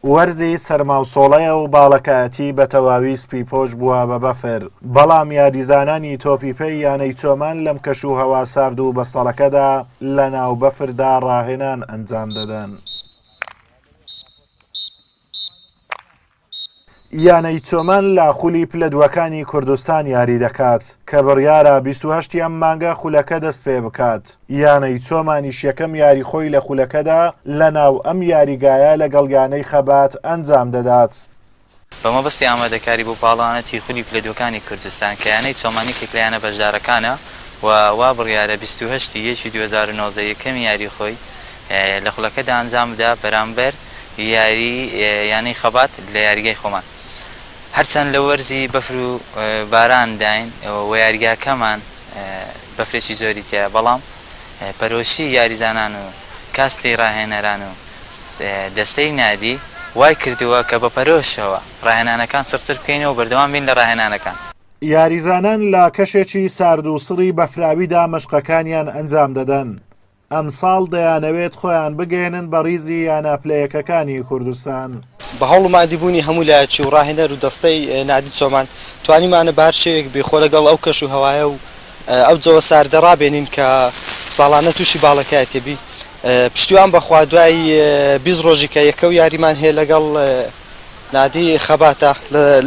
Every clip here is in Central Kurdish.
وەرزی سەرماوسۆڵەیە و باڵەکایەتی بە تەواوی سپیپۆش بووە بە بەفر، بەڵام یاریزانانی تۆپی پێی یانەی چۆمان لەم کەش و هەوا سارد و بەستەڵەکەدا لەناو بەفردا ڕاهێنان ئەنجام دەدەن. یانەی چۆمان لە خولی پلە دووەکانی کوردستان یاری دەکات، کە بڕیارە 28 ی ئەم مانگە خولەکە دەست پێ بکات. یانەی چۆمانیش یەکەم یاری خۆی لە خولەکەدا لە ناو ئەم یاریگایە لەگەڵ یانەی خەبات ئەنجام دەدات. بە مەبەستی ئامادەکاری بۆ پاڵەوانەتی خولی پلە دووەکانی کوردستان کە یانەی چۆمان یەکێک لە یانە بەشدارەکانە و وا بڕیارە 28 ی یەکی 2019 یەکەم یاری خۆی لە خولەکەدا ئەنجام بدا بەرامبەر یاری یانەی خەبات لە یاریگای خۆمان. هەرچەند لە وەرزی بەفر و باران داین و یاریگاکەمان بەفرێکی زۆری تیایە، بەڵام پەرۆشی یاریزانان و کاستی راهێنەران و دەستەی نادی وای کردووە کە بە پەرۆشەوە راهێنانەکان چڕتر بکەینەوە و بەردەوام بین لە راهێنانەکان. یاریزانان لە کەشێکی سارد و سڕی بەفراویدا مەشقەکانیان ئەنجام دەدەن، ئەمساڵ دەیانەوێت خۆیان بگەیەنن بە ڕیزی یانە پلە یەکەکانی کوردستان. بە هەوڵ و ماندیبوونی هەموو لایەکی و ڕاهێنەر و دەستەی نادی چۆمان توانیمانە بە هەر شێوەیەک بێ خۆ لەگەڵ ئەو کەش و هەوایە و ئەو جەوە ساردە ڕابێنین کە ساڵانە تووشی باڵەکایەتی بی. پشتیوان بە خوا دوای 20 ڕۆژی کە یەکە و یاریمان هەیە لەگەڵ نادی خەباتە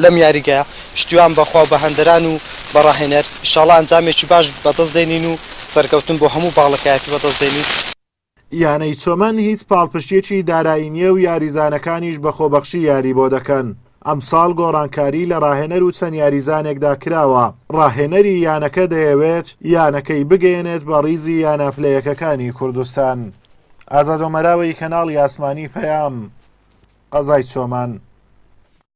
لەم یاریگایە، پشتیوان بە خوا و بە هەندەران و بە ڕاهێنەر، ئیشاڵا ئەنجامێکی باش بەدەست دێنین و سەرکەوتن بۆ هەموو باڵەکایەتی بەدەست دێنین. یانەی چۆمان هیچ پاڵپشتییەکی دارایی نییە و یاریزانەکانیش بە خۆبەخشی یاری بۆ دەکەن، ئەمساڵ گۆڕانکاری لە ڕاهێنەر و چەند یاریزانێکدا کراوە، ڕاهێنەری یانەکە دەیەوێت یانەکەی بگەیەنێت بە ڕیزی یانە پلە یەکەکانی کوردستان. ئازاد ئۆمەراوی، کەناڵی ئاسمانی پەیام، قەزای چۆمان.